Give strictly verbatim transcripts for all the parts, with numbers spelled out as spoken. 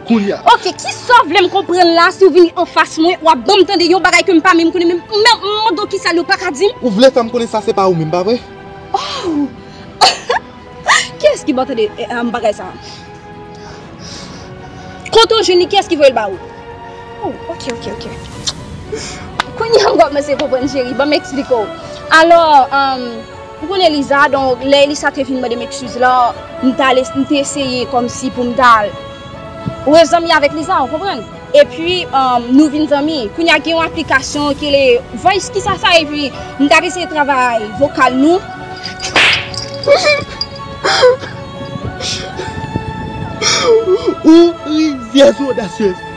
Kounye a. Ok, kisa w vle m konprann la, si w vini anfas mwen, w ap ban m tande yon bagay ke m pa menm konnen, menm, menm, m mande w kisa l, ou pa ka di m? Ou vle fè m konnen sa se pa ou menm, pa vre? Oh! Kiyès ki ba w tande, eh, eh, bagay sa? Kote w jwenn li, kiyès ki voye l ba ou? Oh, ok, ok, ok. Kounye a m kòmanse konprann, cheri, ban m eksplike w. Alò, um, ou konnen Liza, donk, lè Elisa te vin mande m eskiz la, m t ale, m te eseye kòmsi pou m t al rezanmi avèk Liza, ou konprann? Epi, um, nou vin zanmi. Kounye a gen yon aplikasyon ki rele Voice, kisa sa, epi m t ap eseye travay vokal nou. Ou rizyèz, ou odasyèz.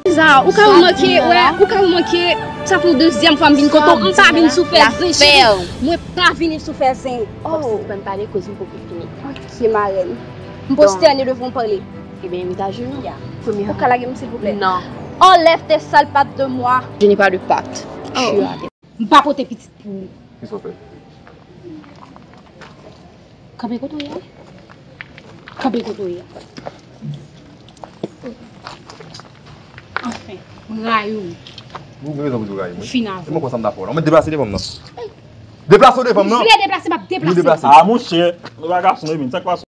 Liza, ou ka remake, wè, ou ka remake, sa fè yon dezyèm fwa m vin kote w, m pa vin sou fè zen, cheri. Mwen pa vini sou fè zen. Oh. Ou pa pale koz m poko fini. Ok, marèn. M pwostène devan w pale. Ebyen, met ajenou. Ya. Ou ka lage m, silvouplè? Non. Enlève tes sales pattes de moi. Je n'ai pas de pattes. Oh. Je suis à terre. M pa pote pitit pou ou. Kisa w fè? Kanpe kote w ye a. Kanpe kote w ye a. Anfen, m rayi w. Ou gen rezon pou di w rayi mwen. M fin avè w. E mwen konsa m ta fè w la. Mwen deplase devan m nan. Deplase w devan m nan. M vle deplase, m ap deplase. Deplase. Ah, monchè, nou pa gason, epi sa k pase?